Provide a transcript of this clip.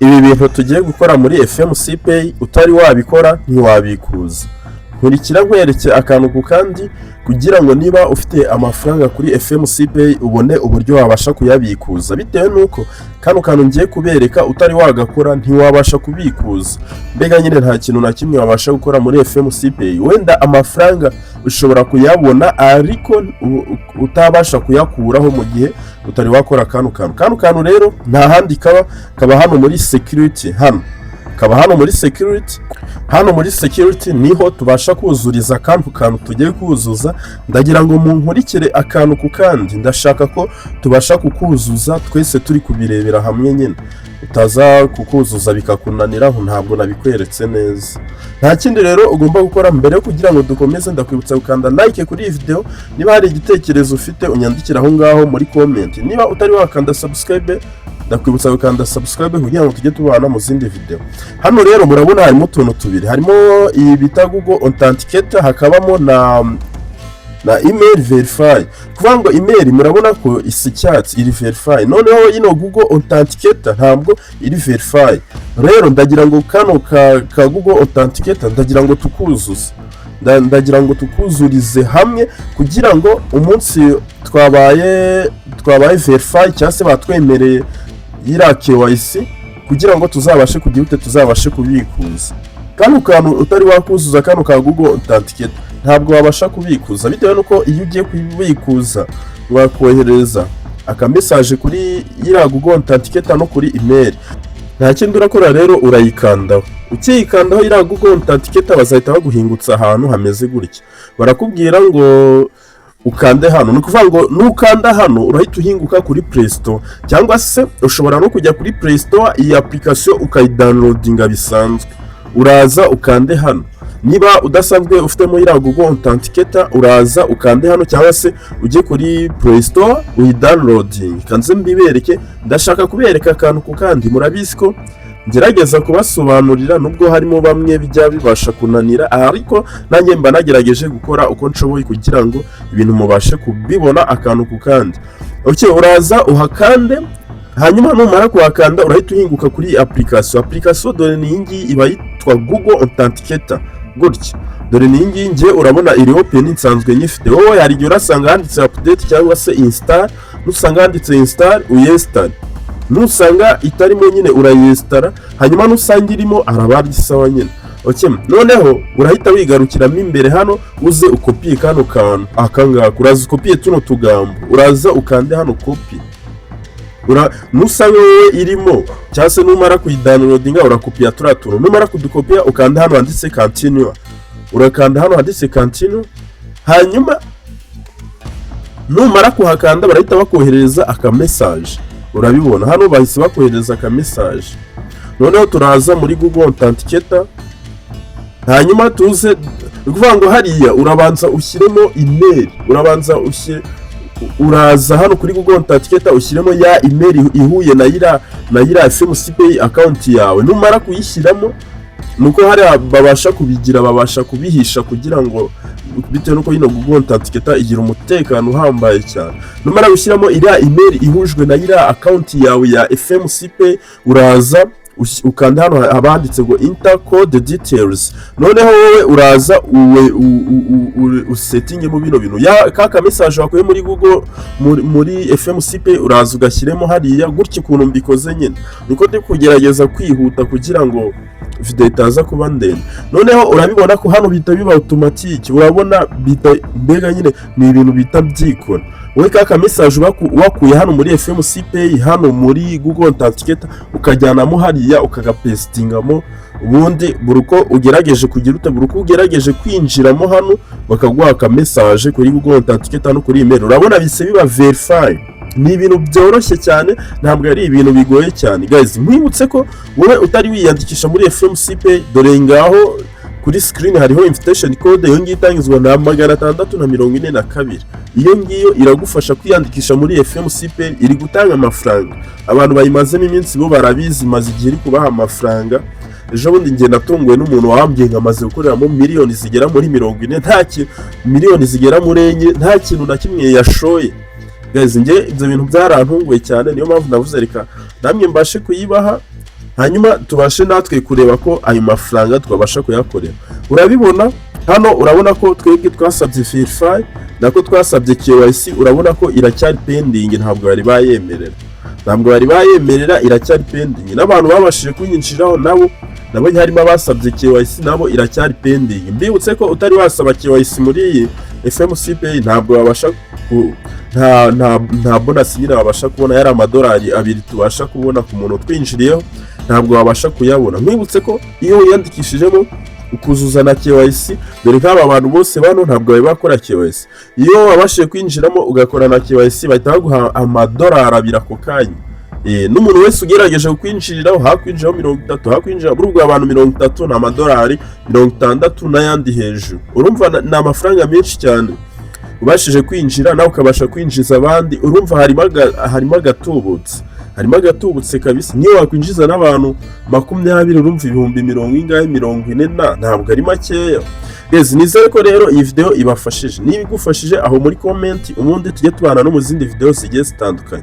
Ibi bintu tugiye gukora muri FMC Pay, utari wabikora ntiwabikuza. Nkurikira nkwereke akantu ku kandi, kugira ngo niba ufite amafaranga kuri FMC Pay ubone uburyo wabasha kuyabikuza, bitewe n'uko kano kantu ngiye kubereka utari wagakora ntiwabasha kubikuza. Mbega nyine nta kintu na kimwe wabasha gukora muri FMC Pay. Wenda amafaranga ushobora kuyabona, ariko utabasha kuyakuraho mu gihe utari wakora kano kantu. Kano kantu rero nta handi kaba, kaba hano muri security. Hano kaba hano muri security. Hano muri security niho tubasha kuzuriza kano kantu tugiye kuzuza. Ndagira ngo munkurikire akantu ku kandi. Ndashaka ko tubasha kukuzuza twese turi kubirebera hamwe nyine, utaza kukuzuza bikakunanira ntabwo nabikweretse neza. Nta kindi rero ugomba gukora mbere yo kugira ngo dukomeze, ndakwibutsa gukanda like kuri iyi video. Niba hari igitekerezo ufite, unyandikira aho ngaho muri comment. Niba utari wakanda subscribe, ndakwibutsa gukanda subscribe kugira ngo tujye tubana mu zindi video. Hano rero murabona harimo utuntu tubiri: harimo iyi bita Google Authenticator, hakabamo na email verify. Kuvuga ngo email murabona ko isa icyatsi, iri verify. Noneho ino Google Authenticator ntabwo iri verify. Rero ndagira ngo kano ka Google Authenticator ndagira ngo tukuzuze, ndagira ngo tukuzurize hamwe, kugira ngo umunsi twabaye verify cyangwa se batwemereye iriya KYC, kugira ngo tuzabashe kugira ute? Tuzabashe kubikuza. Kano kantu utari wakuzuza, kano ka Google Authenticator, ntabwo wabasha kubikuza, bitewe n'uko iyo ugiye kubikuza wakohereza akamessage kuri iriya Google Authenticator no kuri email. Nta kindi urakora rero, urayikandaho. Ukiyikandaho iriya Google Authenticator, bazahita baguhingutsa ahantu hameze gutya. Barakubwira ngo ukande hano. Ni ukuvuga ngo nukanda hano urahita uhinguka kuri Play Store, cyangwa se ushobora no kujya kuri Play Store iyi application ukayidownloadinga bisanzwe. Uraza ukande hano. Niba udasanzwe ufitemo iriya Google Authenticator, uraza ukande hano cyangwa se ujye kuri Play Store uyidownloadinge. Kanze mbibereke, ndashaka kubereka akantu ku kandi. Murabizi ko ngerageza kubasobanurira, nubwo harimo bamwe bijya bibasha kunanira, ariko nanjye mba nagerageje gukora uko nshoboye kugira ngo ibintu mubashe kubibona akantu ku kandi. Okay, uraza uhakande. Hanyuma numara kuhakanda urahita uhinguka kuri iyi application. Application dore ni iyi ngiyi, iba yitwa Google Authenticator gutya. Dore ni iyi ngiyi. Ngiye urabona iri open, nsanzwe nyifite. Wowe hari igihe urasanga handitse update cyangwa se install. Nusanga handitse install, uyinstalle. Nusanga itarimo nyine urayinstalla, hanyuma nusanga irimo araba ari sawa nyine. Okay, noneho urahita wigarukiramo imbere hano, uze ukopiye kano kantu aka ngaka. Uraza ukopiye tuno tugambo, uraza ukande hano copy. Nusanga wowe irimo cyangwa se numara kuyidownloadinga, urakopiya turiya tuntu. Numara kudukopiya, ukanda hano handitse continue. Urakanda hano handitse continue. Hanyuma numara kuhakanda barahita bakoherereza akamessage. Urabibona hano bahise bakohereza akamessage. Noneho turaza muri Google Authenticator, hanyuma tuze. Ni ukuvuga ngo hariya urabanza ushyiremo email, urabanza ushyire, uraza hano kuri Google Authenticator ushyiremo ya email ihuye na yira FMC Pay account yawe. Numara kuyishyiramo, nuko hariya babasha kubigira, babasha kubihisha kugira ngo, bitewe nuko ino Google Authenticator igira umutekano uhambaye cyane. Numara gushyiramo iriya email ihujwe na iriya account yawe ya FMC Pay, uraza ukanda hano haba handitse ngo "Enter code details". Noneho wowe uraza uwe usettingemo bino bintu, ya ka message wakuye muri Google, muri FMC Pay, uraza ugashyiremo hariya gutya ukuntu mbikoze nyine. Niko ndi kugerageza kwihuta kugira ngo video itaza kuba ndende. Noneho urabibona ko hano bihita biba automatique. Urabona bita mbega nyine ni ibintu bita byikora. Wowe ka message wakuye hano muri FMC Pay, hano muri Google Authenticator, ukajyanamo hariya ukagapastingamo, ubundi buri uko ugerageje kugira ute, buri uko ugerageje kwinjiramo hano, bakaguha aka message kuri Google Authenticator no kuri email. Urabona bise biba verify. Ni ibintu byoroshye cyane, ntabwo ari ibintu bigoye cyane. Guys, nkwibutse ko wowe utari wiyandikisha muri FMC Pay, dore ngaho kuri screen hariho invitation code. Iyo ngiyo itangizwa na 642. Iyo ngiyo iragufasha kwiyandikisha muri FMC Pay. Iri gutanga amafaranga, abantu bayimazemo iminsi bo barabizi, imaze igihe iri kubaha amafaranga. Ejo bundi njye natunguwe n'umuntu wambwiye ngo amaze gukoreramo miliyoni zigera muri 40, nta kintu, miliyoni zigera muri 4, nta kintu na kimwe yashoye. Guys, njye ibyo bintu byarantunguye cyane. Niyo mpamvu navuze reka namwe mbashe kuyibaha. Hanyuma tubashe natwe kureba ko ayo mafaranga twabasha kuyakorera. Urabibona hano, urabona ko twebwe twasabye verify, nako twasabye KYC. Urabona ko iracyari pending, ntabwo bari bayemerera, ntabwo bari bayemerera, iracyari pending. N'abantu babashije kunyinjiraho nabo nabonye harimo abasabye KYC, nabo iracyari pending. Mbibutse ko utari wasaba KYC muri iyi FMC Pay ntabwo wabasha nta bonus nyine wabasha kubona. Yari amadolari 2 tubasha kubona ku muntu twinjiriyeho, ntabwo wabasha kuyabona. Nkwibutse ko iyo wiyandikishijemo ukuzuza na KYC, dore nk'aba bantu bose bano ntabwo bari bakora KYC, iyo wabashije kwinjiramo ugakora na KYC bahita baguha amadolari 2 ako kanya. N'umuntu wese ugerageje kukwinjiriraho, hakwinjiraho 30, hakwinjira muri ubwo abantu 30, ni amadolari 60 n'ayandi hejuru. Urumva ni amafaranga menshi cyane. Ubashije kwinjira nawe ukabasha kwinjiza abandi, urumva harimo agatubutse, harimo agatubutse kabisa. Niyo wakwinjiza n'abantu 20, urumva ibihumbi mirongo ingahe, 40 na, ntabwo ari makeya. Guys, nizere ko rero iyi video ibafashije. Niba igufashije, aho muri comment, ubundi tujye tubana no mu zindi video zigiye zitandukanye.